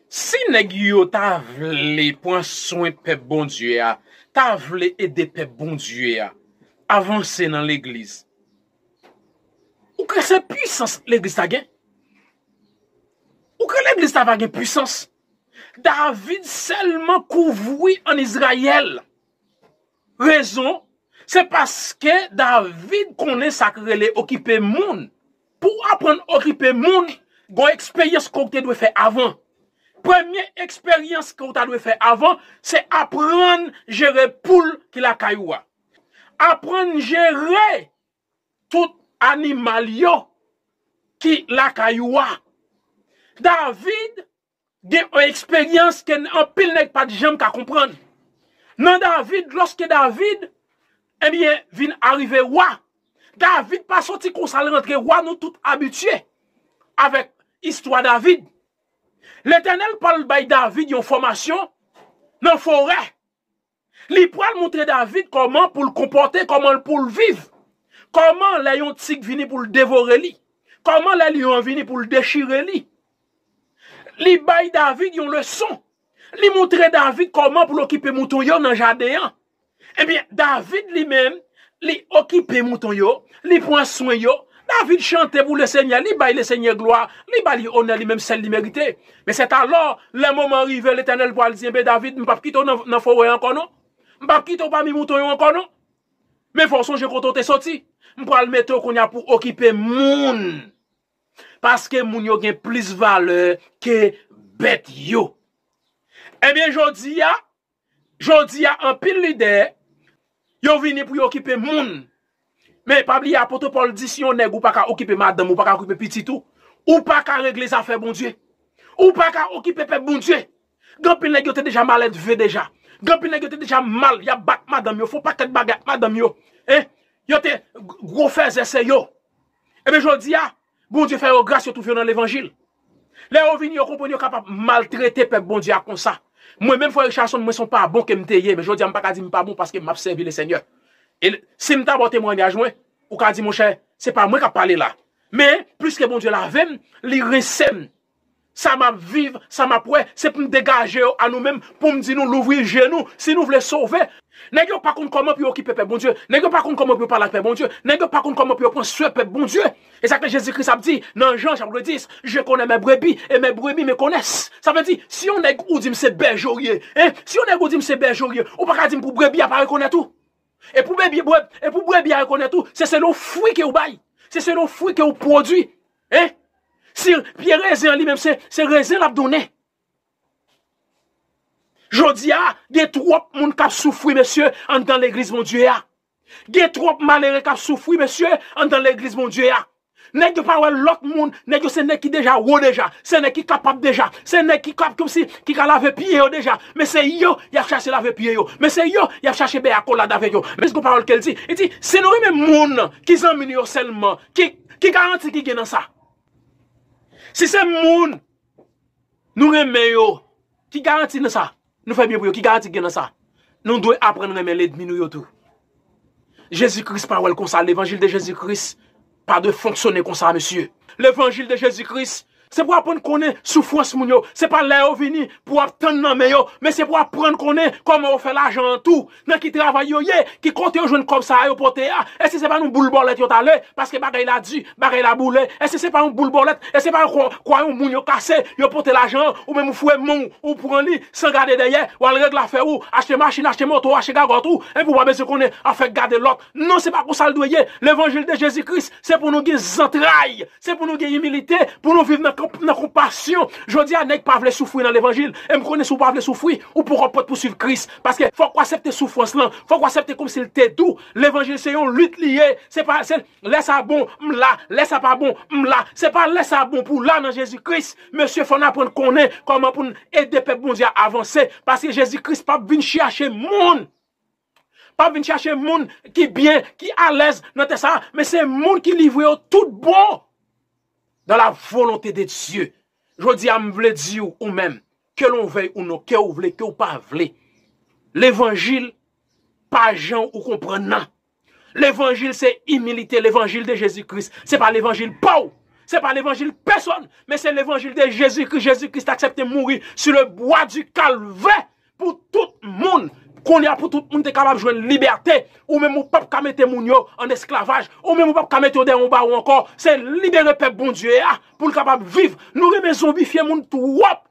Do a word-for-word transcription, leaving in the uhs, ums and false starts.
Si nèg yo ta vle pran swen pèp Bondye a, ta vle ede pèp Bondye a avanse nan legliz, ou kwè se pwisans legliz ta gen? Ou kwè legliz ta va gen pwisans? David sèlman kouvri ann Izrayèl. Rezon, se paske David konnen sa k rele okipe moun. Pou w aprann okipe moun, gon eksperyans ke w te dwe fè avan. Premye eksperyans ke w ta dwe fè avan, se aprann jere poul ki lakay ou a. Aprann jere tout animal yo ki lakay ou a. David gen yon eksperyans ke anpil nèg pa t janm ka konprann. Nan David, lòske David, ebyen, vin arive wa, David pa soti konsa l rantre wa, nou tout abitye avèk istwa David. Letènèl pral bay David yon fòmasyon nan forè. Li pral montre David kòman pou l konpòte, kòman pou l viv. Kòman lè yon tig vini pou l devore li. Kòman lè lyon an vini pou l dechire li. Li bay David yon leson. Li montre David kòman pou l okipe mouton yo nan jaden an. Ebyen, David li menm, li okipe mouton yo, li pran swen yo. David chante pou Lesenyè, li bay Lesenyè glwa, li ba li onè li menm sèl li merite. Men sètalò, lè moman rive, Letènèl pral di, enben David, m p ap kite w nan, nan forè ankò non. M p ap kite w pami mouton yo ankò non. Men fò w sonje kote w te soti. M pral mete w kounye a pou okipe moun. Paske moun yo gen plis valè ke bèt yo. Ebyen, jodi a, jodi a, anpil lidè, yo vini pou yo okipe moun. Men pa bliye, apot Pòl di, si yon nèg ou pa ka okipe madanm, ou pa ka okipe pitit ou, ou pa ka regle zafè Bondye. Ou pa ka okipe pèp Bondye. Gen anpil nèg yo te deja maledve deja. Gen anpil nèg yo te deja mal, y ap bat madanm yo, fè yon pakèt bagay ak madanm yo. Hein? Yo te gwo fèzè se yo. Ebyen, jodi a, Bondye fè yo gras, yo twouve yo nan levanjil. Lè yo vini, yo konprann yo kapab maltrete pèp Bondye a konsa. Mwen menm, frè Richardson, mwen se yon pa bon ke m te ye, men jodi a, m pa ka di m pa bon paske m ap sèvi Lesenyè. E l-, si m ta ba w temwayaj mwen, ou ka di, monchè, se pa mwen k ap pale la. Men, pliske Bondye lave m, li rense m. Sa m ap viv, sa m ap wè, se pou m degaje yo a nou menm, pou m di nou louvri je nou, si nou vle sove. Nèg yo pa konn kòman pou yo okipe pèp Bondye. Nèg yo pa konn kòman pou yo pale ak pèp Bondye. Nèg yo pa konn kòman pou yo pran swen pèp Bondye. E sa ke Jezi Kris ap di nan Jan, chapitre dix, je connais mes brebis et mes brebis me connaissent. Sa vle di, si yon nèg ou di m se bèje w ye, hein, si yon nèg ou di m se bèje w ye, ou pa ka di m pou brebi a pa rekonèt ou. E pou brebi, bre-, e pou brebi a rekonèt ou, se selon fwi ke ou bay. Se selon fwi ke ou pwodui. Hein? Si pye rezen an li menm, se, se rezen l ap donnen. Jodi a, gen twòp moun k ap soufri, mesye, anndan legliz Bondye a. Gen twòp malere k ap soufri, mesye, anndan legliz Bondye a. Nèg yo pa wè lòt moun, nèg yo se nèg ki deja wo deja, se nèg ki kapab deja, se nèg ki kap-, kòmsi ki ka lave pye yo deja. Men se yo y ap chache lave pye yo. Men se yo y ap chache bay akolad avèk yo. Men se gon pawòl ke l di, li di, si nou renmen moun ki zanmi nou yo sèlman, ki, ki garanti ki gen nan sa? Si se moun nou renmen yo, ki garanti nan sa? Nou fè byen pou yo, ki garanti gen nan sa? Nou dwe aprann renmen lènmi nou yo tou. Jezi Kris pa wè l konsa, levanjil de Jezi Kris pa dwe fonksyone konsa, mesye. Levanjil de Jezi Kris, se pou aprann konnen soufrans moun yo. Se pa lè yo vini pou w ap tann nan men yo, men se pou aprann konnen kòman yo fè lajan an tou, nan ki travay yo ye, ki kote yo jwenn kòb sa a yo pote a. Èske se pa yon boul bòlèt yo t ale? Paske bagay la di, bagay la boule. Èske se pa yon boul bòlèt? Èske se pa yon kwa, kwa yon moun yo kase, yo pote lajan an? Ou menm ou foure men w, ou pran li, san gade dèyè, w al regle afè ou, achte machin, achte moto, achte gagòt ou, epi w pa bezwen konnen afè gade lòt. Non, se pa konsa l dwe ye. Levanjil de Jezi Kris, se pou nou gen zantray, se pou nou gen imilite, pou nou viv nan konp-, nan konpasyon. Jodi a, nèg pa vle soufri nan levanjil. E m konnen si w pa vle soufri, ou poko prèt pou swiv Kris. Paske fòk w aksepte soufrans lan, fòk w aksepte kòmsi l te dou. Levanjil se yon lit li ye. Se pa, se lè sa bon, m la. Lè sa pa bon, m la. Se pa lè sa bon pou w la nan Jezi Kris. Mesye, fò n aprann konnen kòman pou n ede pèp Bondye a avanse. Paske Jezi Kris p ap vin chache moun. P ap vin chache moun ki byen, ki alèz nan tè sa a. Men se moun ki livre yo tout bon dans la volonté de Dieu. Jodi a, m vle di w, ou menm, ke w vle ou non, ke w vle, ke w pa vle, levanjil pa jan ou konprann nan. Levanjil se imilite, levanjil de Jezi Kris. Se pa levanjil pa w. Se pa levanjil pèsonn, men se levanjil de Jezikri. Jezikri te aksepte mouri sur le bois du calvaire pou tout moun. Kounye a pou tout moun te kapab jwenn libète. Ou menm ou p ap ka mete moun yo an esklavaj. Ou menm ou p ap ka mete yo dèyè yon bawo ankò. Se libere pèp Bondye a pou l kapab viv. Nou renmen zonbifye moun twòp.